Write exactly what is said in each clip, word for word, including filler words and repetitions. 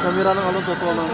كامېرانىڭ ئالدىدا توسۇۋالىڭ.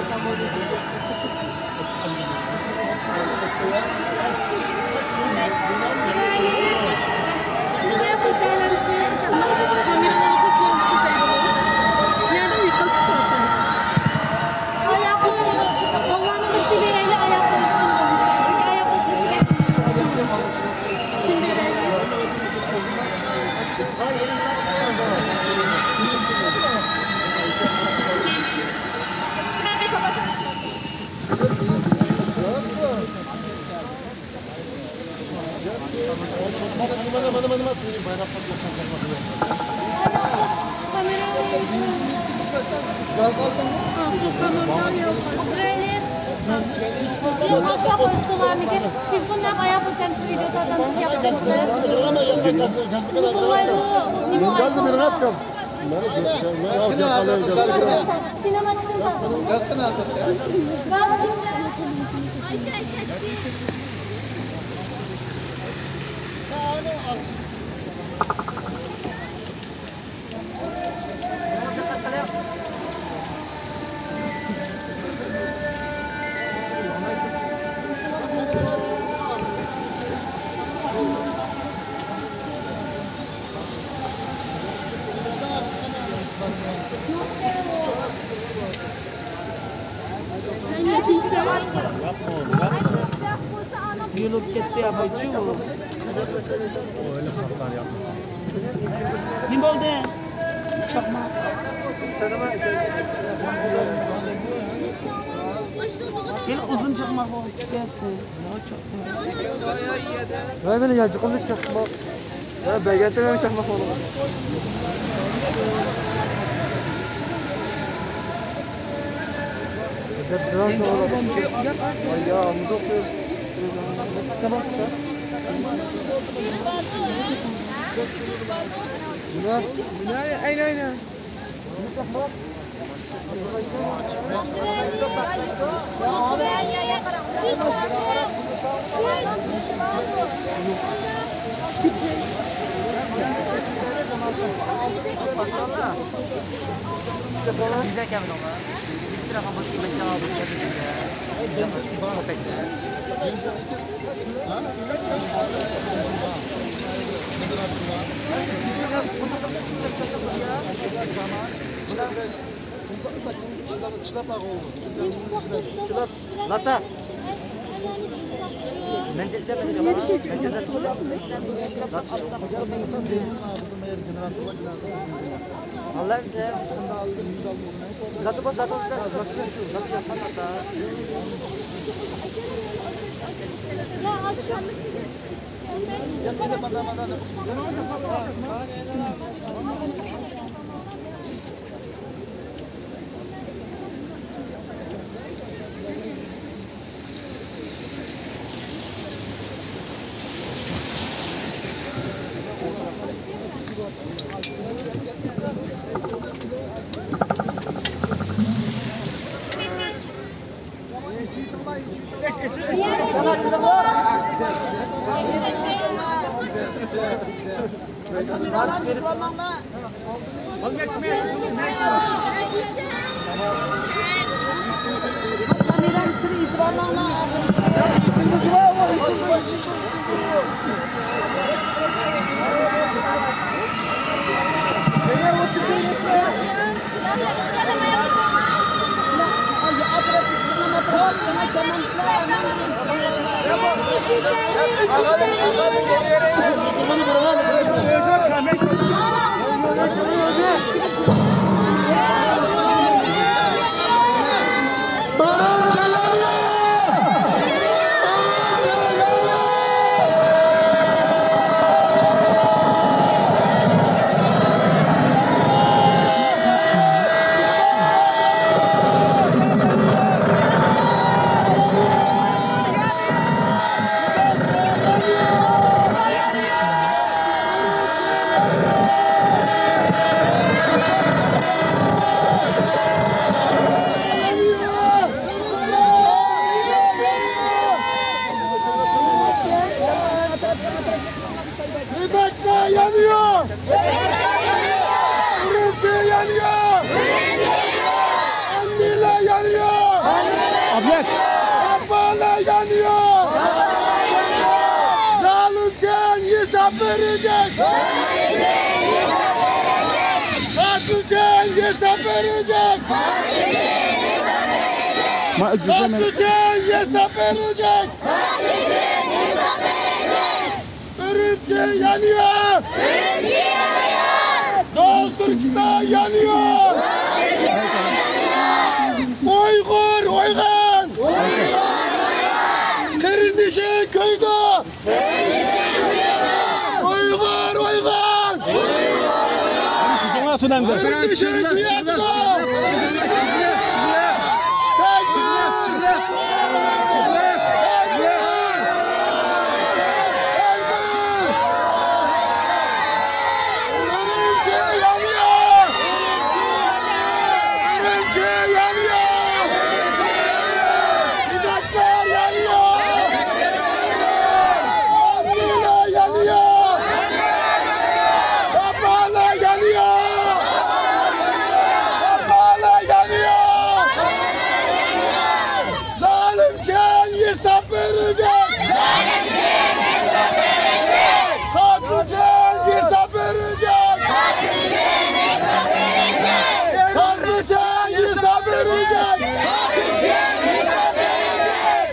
Yok, aşağı koysun sularını. Biz bundan ayak temsil ediyor zaten, siz yaptınız. Gazını biraz kal. Gazını hazır. Ayşe, geçti. يولۇپ كەتتى ئاپاچۇ. نېمە بولدى؟ چاقماق. بىر ئۇزۇن چاقماق بولسا كەلسۇن. ۋاي، مېنى يانچۇقۇمدىن چاقماق. ۋاي، بەرگەنچە مېنىڭ چاقماق بولغان. دەپ تۇرسا. ۋاي، يا، ئامدۇق. تاماق. ئەينە، ئەينە. Kapalı yanıyor. Zalimken hesap verecek. Katilken hesap verecek. Katilken hesap verecek. Ürümçi yanıyor! Ürümçi yanıyor! Doğu Türkistan yanıyor! Doğu Türkistan yanıyor! Uygur uyan! Uygur uyan! Kırındışı köyde! Kırındışı köyde! Uygur uyan! Uygur uyan! Kırındışı köyde! Tekbir! Zalimken hesap verecek. Zalimken hesap verecek. Katilken hesap verecek. Katilken hesap verecek. Katilken hesap verecek. Katilken hesap verecek.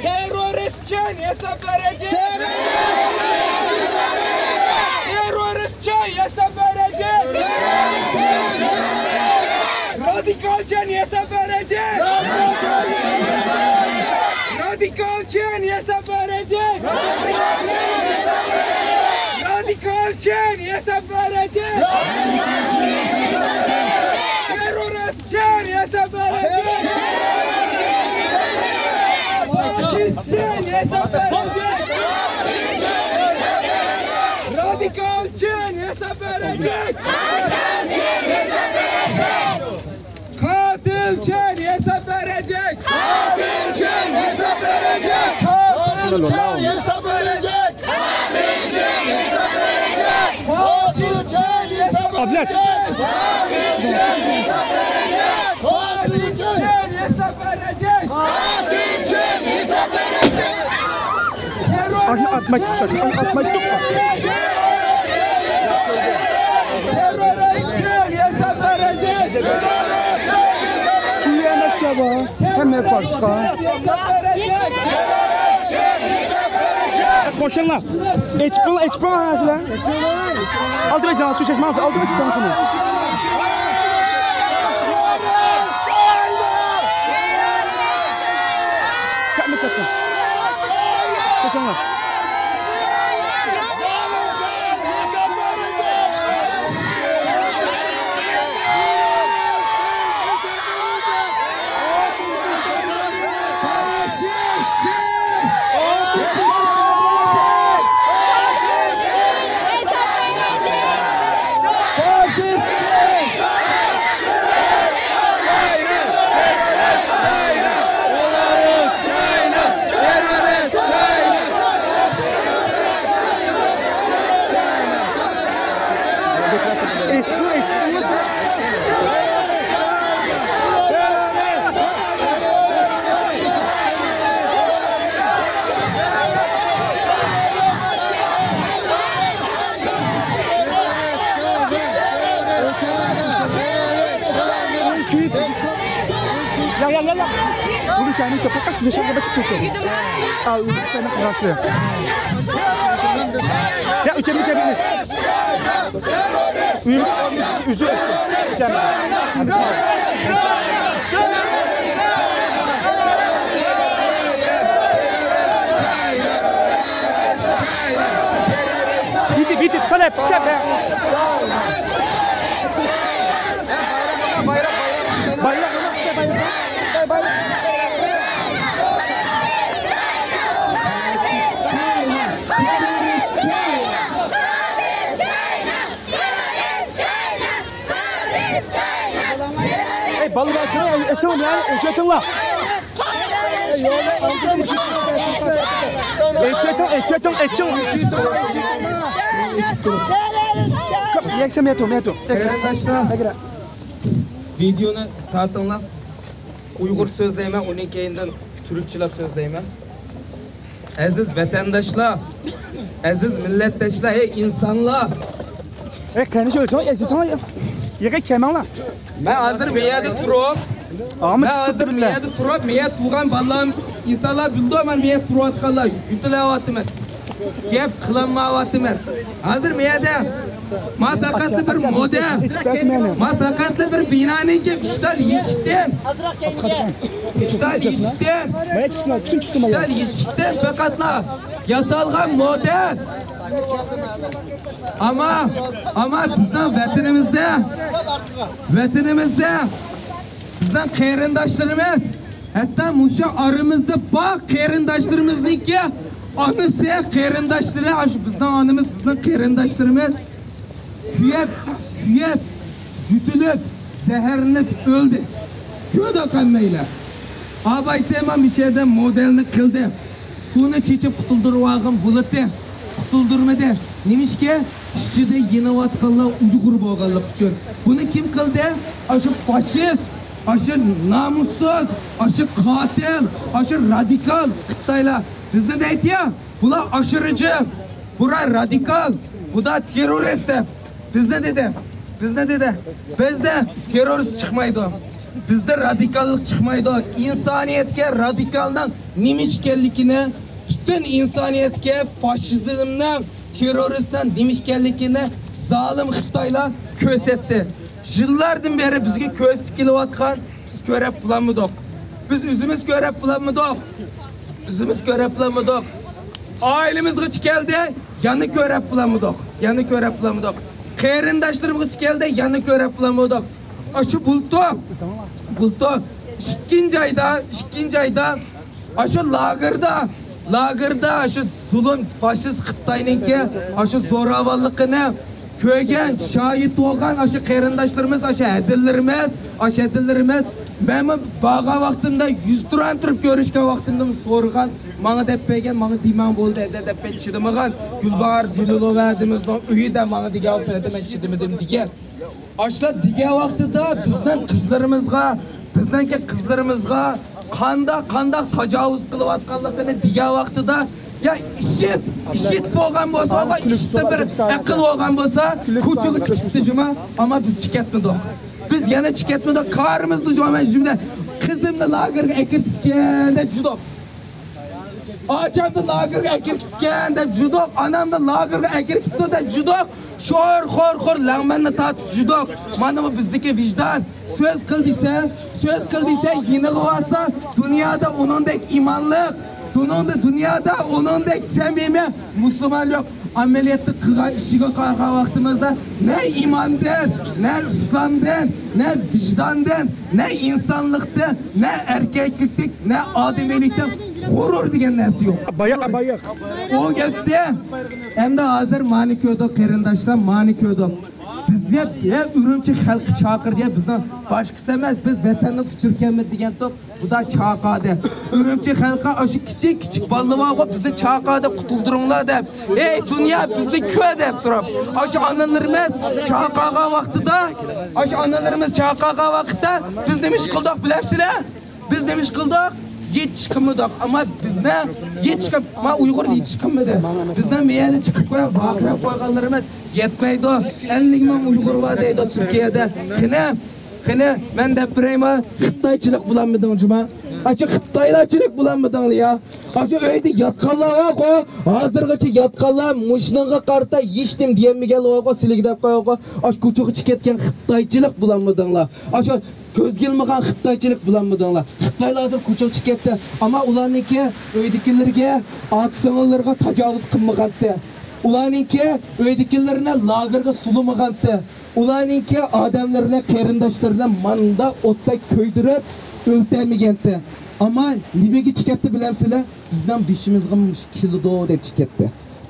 Teröristken hesap verecek. Teröristken hesap verecek. Radikalken hesap verecek. Radikalken hesap verecek. Radikalken hesap verecek. Teröristken hesap verecek. Faşistken hesap verecek. Radikalken hesap verecek. Katilken hesap verecek. Katilken hesap verecek. Katilken hesap verecek. Katilken hesap verecek. Katilken hesap verecek. Katilken hesap verecek. Katilken hesap verecek. Terör Atmak, atmak, atmak. Terör için hesap verecek. Süremez ya bu. Hem hep başka. Hesap verecek. Qo'shinglar. Echib qo'ying, echib qo'ying, sizlar. Olti besh jon suv ichasiz, olti besh jon suvni. Ketma, ketma. Qo'shinglar. Eşitmiyor, eşitmiyor musun? Gel, gel, gel, gel. Bunu kendi toprak size şaka bakıp tutun. Al, üç tane karşı. Ya, üçe, üçe, üçe. Üzü. Bitti, bitti, salep, salep. Bayrak, bayrak, bayrak. Ey, balalar, açılın, açılın ya, açılın la. Açılın, açılın, açılın. Yekse metu, metu. Qarindoshlar, videoni tortinglar. Uyg'ur so'zlayman, undan keyin تۈركچىلەپ سۆزلەيمەن. ئەزىز ۋەتەنداشلار، ئەزىز مىللەتداشلار، ئەي ئىنسانلار! ئەي، قېنى شۇ، شۇ، ئەي، شۇ، يىغا كەلمەڭلار. مەن ھازىر مەيەدە تۇرۇپ، ئاما مەن چىقسىدە ھازىر بىللە. مەيەدە تۇرۇپ، مەيەدە تۇرغان بالام، ئىنسانلار بىلدى، مەن مەيەدە تۇرۇۋاتقانلار، يۆتىلەۋاتىمەن. گەپ قىلالمايۋاتىمەن. ھازىر مەيەدە ما پەقەتلا بىر مودېل، ما پەقەتلا بىر بىنانىڭكى ئۈچ تال يېشىكتىن، ئۈچ تال يېشىكتىن، ئۈچ تال يېشىكتىن پەقەتلا ياسالغان مودېل. ئەمما، ئەمما بىزنىڭ ۋەتىنىمىزدە، ۋەتىنىمىزدە بىزنىڭ قېرىنداشلىرىمىز، ھەتتا مۇشۇ ئارىمىزدا بار قېرىنداشلىرىمىزنىڭكى ئانىسى، قېرىنداشلىرى، ئاشۇ بىزنىڭ ئانىمىز، بىزنىڭ قېرىنداشلىرىمىز كۆيۈپ، كۆيۈپ، يۆتىلىپ، زەھەرلىنىپ ئۆلدى. كۆردۇق ھەممەيلەن. ئابايتېما مۇشۇ يەردە مودېلنى قىلدى. سۇنى چېچىپ قۇتۇلدۇرۇۋالغان بولاتتى. قۇتۇلدۇرمىدى. نېمىشقا؟ ئىچىدە يېنىۋاتقانلار ئۇيغۇر بولغانلىقى ئۈچۈن. بۇنى كىم قىلدى؟ ئاشۇ فاشىست، ئاشۇ نامۇسسىز، ئاشۇ قاتىل، ئاشۇ رادىكال خىتايلار. بىزنى دەيدۇ، بۇلار ئاشۇ رېجىم، بۇلار رادىكال، بۇلار تېررورىست دەپ. بىزنى دېدى، بىزنى دېدى. بىزدە تېررورىست چىقمايدۇ. بىزدە رادىكاللىق چىقمايدۇ. ئىنسانىيەتكە رادىكالنىڭ نېمە ئىكەنلىكىنى، پۈتۈن ئىنسانىيەتكە فاشىزمنىڭ، تېررورىستنىڭ نېمە ئىكەنلىكىنى زالىم خىتايلار كۆرسەتتى. يىللاردىن بېرى بىزگە كۆرسىتىپ كېلىۋاتقان، بىز كۆرۈپ بولالمىدۇق. بىز ئۆزىمىز كۆرۈپ بولالمىدۇق. ئۆزىمىز كۆرۈپ بولالمىدۇق. ئائىلىمىزغىچە كەلدى، يەنە كۆرۈپ بولالمىدۇق. يەنە كۆرۈپ بولالمىدۇق. قېرىنداشلىرىمىزغىچە كەلدى، يەنە كۆرۈپ بولالمىدۇق. ئاشۇ بۇلتۇر، بۇلتۇر ئىككىنچى ئايدا، ئىككىنچى ئايدا ئاشۇ لاگېردا، لاگېردا ئاشۇ زۇلۇم فاشىست خىتاينىڭكى ئاشۇ زوراۋانلىقىنى كۆرگەن، شاھىت بولغان ئاشۇ قېرىنداشلىرىمىز، ئاشۇ ھەدىلىرىمىز، ئاشۇ ھەدىلىرىمىز، مەنمۇ بارغان ۋاقتىمدا، يۈز تۇران تۇرۇپ كۆرۈشكەن ۋاقتىمدا سورىغان، ماڭا دەپ بەرگەن، ماڭا دېمەڭ بولدى، ھەدە دەپ بەرگەن، چىدىمىغان، گۈلباھار جېلىلوۋا ھەدىمىزنىڭ ئۆيىدە ماڭا دېگەن ۋاقتىدا مەن چىدىمىدىم دېگەن. ئاشۇلار دېگەن ۋاقتىدا بىزنىڭ قىزلىرىمىزغا، بىزنىڭكى قىزلىرىمىزغا قانداق، قانداق تاجاۋۇز قىلىۋاتقانلىقىنى دېگەن ۋاقتىدا، يا ئىشىت، ئىشىت بولغان بولسا، ئىشىتتە بىر ئەقىل بولغان بولسا، كوچىغا چىقىپتۇ جۇما، ئەمما بىز چىقىۋەتمىدۇق. بىز يەنە چىقىۋەتمىدۇق. كارىمىزنى جۇما، مەن جۈملە قىزىمنى لاگېرغا ئەكىرتىپتىكەن دەپ جۇدۇق. ئاچامنى لاگېرغا ئەكىرىپ كەتكەن دەپ جۇدۇق، ئانامنى لاگېرغا ئەكىرىپ كېتىپتۇ دەپ جۇدۇق، شور، خور، خور لەڭمەننى تارتىپ جۇدۇق. مانا بۇ بىزدىكى ۋىجدان. سۆز قىل دېسە، سۆز قىل دېسە، يېنىغا بارسا، دۇنيادا ئۇنىڭدەك ئىمانلىق، دۇنىڭدا، دۇنيادا ئۇنىڭدەك سەمىمىي مۇسۇلمان يوق. ئەمەلىيەتتە قىلغان ئىشىغا قارىغان ۋاقتىمىزدا نە ئىماندىن، نە ئىسلامدىن، نە ۋىجداندىن، نە ئىنسانلىقتىن، نە ئەركەكلىكتىن، نە ئادىمىيلىكتىن غۇرۇر دېگەن نەرسە يوق. باياق، باياق. ئۇ كەتتى. ئەمدى ھازىر مانى كۆردۇق، قېرىنداشلار، مانى كۆردۇق. بىزگە، يا ئۈرۈمچى خەلقى چاقىردى، يا بىزنىڭ باشقىسى ئەمەس، بىز ۋەتەننى ئۇچۇرۇپ كەلمىدۇق دېگەن توپ. بۇدا چاقادى. ئۈرۈمچى خەلقى ئاشۇ كىچىك، كىچىك بالىلار بارغۇ، بىزنى چاقادى قۇتۇلدۇرۇڭلار دەپ. ئەي دۇنيا، بىزنى كۆر دەپ تۇرۇپ. ئاشۇ ئانىلىرىمىز چاقاغان ۋاقتىدا، ئاشۇ ئانىلىرىمىز چاقاغان ۋاقىتتا بىز نېمە ئىش قىلدۇق بىلەمسىلەر؟ بىز نېمە ئىش قىلدۇق؟ ھېچ ئىش قىلمىدۇق. ئەمما بىزنى ھېچ ئىش قىل-، ما ئۇيغۇر ھېچ ئىش قىلمىدى. بىزنى مەيەدە چىقىپ قويۇپ، ۋارقىراپ قويغانلىرىمىز يەتمەيدۇ. ئەللىك مىڭ ئۇيغۇر بار دەيدۇ تۈركىيەدە. قېنى؟ قېنى، مەن دەپ بېرەيمۇ، خىتايچىلىق بولالمىدىڭ جۇما. ئاشۇ خىتايلارچىلىق بولالمىدىڭلار يا. ئاشۇ ئۆيدە ياتقانلار بارغۇ، ھازىرغىچە ياتقانلار مۇشۇنىڭغا قارىتا ھېچنېمە دېيەلمىگەنلەر بارغۇ، سىلىگە دەپ قويغۇ. ئاشۇ كوچىغا چىقىپ كەتكەن خىتايچىلىق بولالمىدىڭلار. ئاشۇ كۆزگە ئىلمىغان خىتايچىلىق بولالمىدىڭلار. خىتايلار ھازىر كوچىغا چىقىپ كەتتى. ئەمما ئۇلارنىڭكى ئۆيدىكىلىرىگە، ئاتا-سىڭىللىرىغا تاجاۋۇز قىلمىغانتى. ئۇلارنىڭكى ئۆيدىكىلىرىنى لاگېرغا سولىمىغانتى. ئۇلارنىڭكى ئادەملىرىنى، قېرىنداشلىرىنى ماندا ئوتتا كۆيدۈرۈپ ئۆلتۈرمىگەنتى. ئەمما نېمىگە چىقىپتۇ بىلەمسىلەر؟ بىزنىڭ بېشىمىزغا مۇشۇ كېلىدۇ دەپ چىقىپتۇ.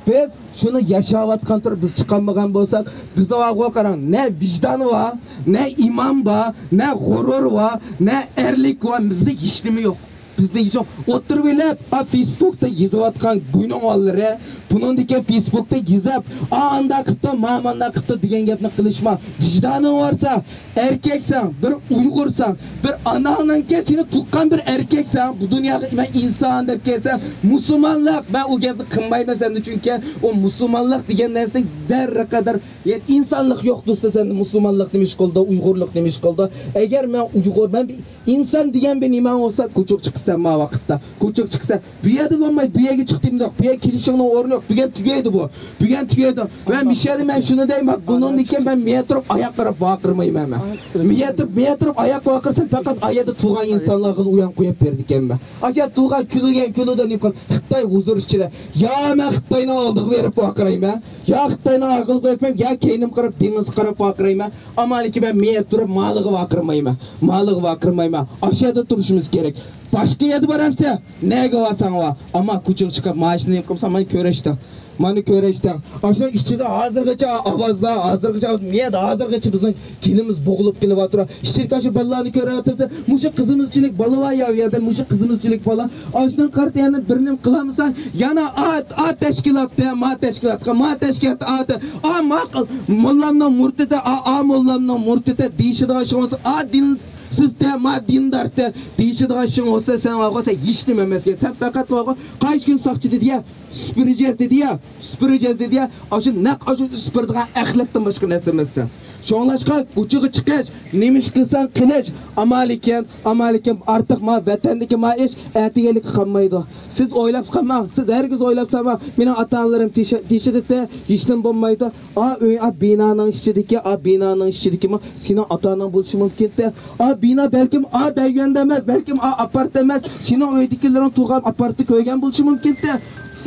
بىز شۇنى ياشاۋاتقان تۇرۇپ بىز چىقالمىغان بولساق، بىزنىڭ ئاغۇ قاراڭ، نە ۋىجدان بار، نە ئىمان بار، نە غۇرۇر بار، نە ئەرلىك بار، بىزدە ھېچنېمە يوق. بىزدە يېزىڭ. ئوتتۇرىغا ئېلىپ، ئا، فېيسبۇكتا يېزىۋاتقان گۇينىڭ ئاللىرى، بۇنىڭدىكى فېيسبۇكتا يېزىپ، ئا، ئانداق قىپتۇ، ما، مانداق قىپتۇ دېگەن گەپنى قىلىشما. ۋىجدانىڭ بارسا، ئەركەكسەن، بىر ئۇيغۇرسەن، بىر ئاناڭنىڭكى سېنى تۇغقان بىر ئەركەكسەن، بۇ دۇنياغا مەن ئىنسان دەپ كەلسەم، مۇسۇلمانلىق، مەن ئۇ گەپنى قىلمايمەن سەندە، چۈنكى ئۇ مۇسۇلمانلىق دېگەن نەرسىدە زەررە قەدەر، يەنى ئىنسانلىق يوق دوستى سەندە، مۇسۇلمانلىق نېمە ئىش قىلىدۇ، ئۇيغۇرلۇق نېمە ئىش قىلىدۇ؟ ئەگەر مەن ئۇيغۇر، مەن بىر ئىنسان دېگەن بىر نېمەڭ بولسا، كوچىغا چىقىسەن ما ۋاقىتتا، كوچىغا چىقىسەن. بۇ يەردىلا بولمايدۇ، بۇ يەرگە چىق دېمىدۇق، بۇ يەرگە كېلىشىڭنىڭ ئورنى يوق، بۈگۈن تۈگەيدۇ بۇ. بۈگۈن تۈگەيدۇ. ۋە مىشەدە مەن شۇنى دەيمەن، بۇنىڭدىن كېيىن مەن مېيە تۇرۇپ ئاياق قاراپ ۋارقىرىمايمەن مەن. مېيە تۇرۇپ، مېيە تۇرۇپ ئاياق ۋارقىرىسام پەقەت ئايەردە تۇرغان ئىنسانلارغىلا ئۇيان قويۇپ بېرىدىكەنمەن. ئاشۇ تۇرغان كۈلىگەن كۈلىدۇ نېمە قىلىپ، خىتاي ھۇزۇر ئىچىدە. يا مەن خىتاينىڭ ئالدىغا بېرىپ ۋارقىرايمەن، يا خىتاينىڭ ئارقىغا بېرىپ، يا كەينىمگە قاراپ دېڭىزغا قاراپ ۋارقىرايمەن. ئەمما لېكىن مەن مېيە تۇرۇپ مالىغا ۋارقىرىمايمەن. مالىغا ۋارقىرىمايمەن. ئاشۇ يەردە تۇرۇشىمىز كېرەك. باشقا يەردە بارامسەن؟ نەگە بارساڭ بار. ئەمما كوچىغا چىقىپ ماشىنا نېمە قىلساڭ، مانا كۆرۈشتىڭ. مانا كۆرۈشتىڭ. ئاشۇنىڭ ئىچىدە ھازىرغىچە ئاۋازلار، ھازىرغىچە ئاۋاز، مېيەدە ھازىرغىچە بىزنىڭ كېلىمىز بوغۇلۇپ كېلىۋاتىدۇ. ئىچىدىكى ئاشۇ بالىلارنى كۆرۈۋاتىمسەن، مۇشۇ قىزىمىزچىلىك بالا بار يا، ئۇ يەردە مۇشۇ قىزىمىزچىلىك بالا. ئاشۇنىڭ قارىتا يەنە بىر نېمە قىلالمىساڭ، يەنە ئا، ئا تەشكىلات دە، ما تەشكىلاتقا، ما تەشكىلات ئا، دە، ئا، ما، موللامنىڭ مۇرتىدە، ئا، ئا، موللامنىڭ مۇرتىدە دېيىشىدىغان ئىشىڭ بولسا، ئا، دىن سىز تە، ما دىندار تە دېيىشىدىغان ئىشىڭ بولسا، سەن ۋاغۇ، سەن ھېچ نېمە ئەمەسكەن. سەن پەقەت ۋاغۇ، قايسى كۈنى ساقچى دېدى يا، سۈپۈرىجەز دېدى يا، سۈپۈرىجەز دېدى يا، ئاشۇ نەق ئاشۇ سۈپۈرىدىغان ئەخلەقتىن باشقا نەرسە ئەمەسسەن. شۇڭلاشقا كوچىغا چىقىش، نېمە ئىش قىلساڭ قىلىش، ئەمما لېكىن، ئەمما لېكىن ئارتۇق ما ۋەتەندىكى ما ئىش ئەتىگەنلىككە قالمايدۇ. سىز ئويلاپ قالماڭ، سىز ھەرگىز ئويلاپ سالماڭ. مېنىڭ ئاتا-ئانىلىرىم تېشى-، تېشىدىتە، ھېچنېمە بولمايدۇ. ئا ئۆي، ئا بىنانىڭ ئىچىدىكى، ئا بىنانىڭ ئىچىدىكىمۇ سېنىڭ ئاتا-ئاناڭ بولۇشى مۇمكىنتى. ئا بىنا بەلكىم ئا دەيۋەندە ئەمەس، بەلكىم ئا ئاپارت ئەمەس، سېنىڭ ئۆيدىكىلىرىڭ تۇرغان ئاپارتتا كۆرگەن بولۇشى مۇمكىنتى.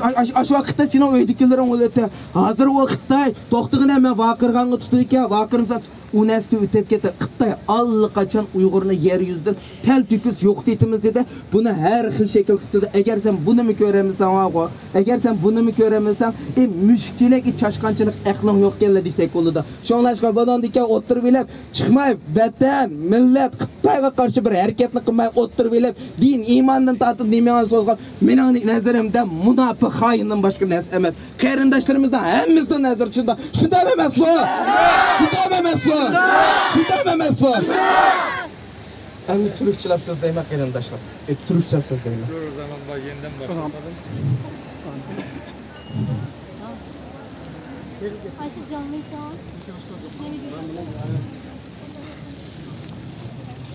ئا-، ئاش-، ئاشۇ ۋاقىتتا سېنىڭ ئۆيدىكىلىرىڭ ئۆلىدۇ. ھازىر ئۇ خىتاي توختىغىنە، مەن ۋارقىرىغانغا تۇتىدىكەن، ۋارقىرىمىسام ئۇ نەرسىدىن ئۆتۈپ كېتە. خىتاي ئاللىقاچان ئۇيغۇرنى يەر يۈزىدىن تەلتۆكۈس يوقىتىۋېتىمىز دېدى. بۇنى ھەر خىل شەكىلدە قىلدى. ئەگەر سەن بۇنىمۇ كۆرەلمىسەڭ، ۋاغۇ، ئەگەر سەن بۇنىمۇ كۆرەلمىسەڭ، ئى مۈشۈكچىلىك، ئى چاشقانچىلىق ئەقلىڭ يوقكەنلا دېسەك بولىدۇ. شۇڭلاشقا بۇنىڭدىكى ئوتتۇرىغا ئېلىپ چىقماي، ۋەتەن، مىللەت، خىتايغا قارشى بىر ھەرىكەتنى قىلماي، ئوتتۇرىغا ئېلىپ دىن، ئىماندىن تارتىپ نېمىڭىز بولغان، مېنىڭ نەزىرىمدە مۇناپىق، خائىندىن باشقا نەرسە ئەمەس. قېرىنداشلىرىمىزنىڭ ھەممىسىنىڭ نەزىرى شۇنداق. شۇنداقمۇ ئەمەسمۇ؟ شۇنداقمۇ ئەمەسمۇ؟ شۇنداقمۇ ئەمەسمۇ؟ ئەمدى تۈركچىلەپ سۆزلەيمەن، قېرىنداشلار. ئى، تۈركچىلەپ سۆزلەيمەن. ئاشۇ جانلىسان.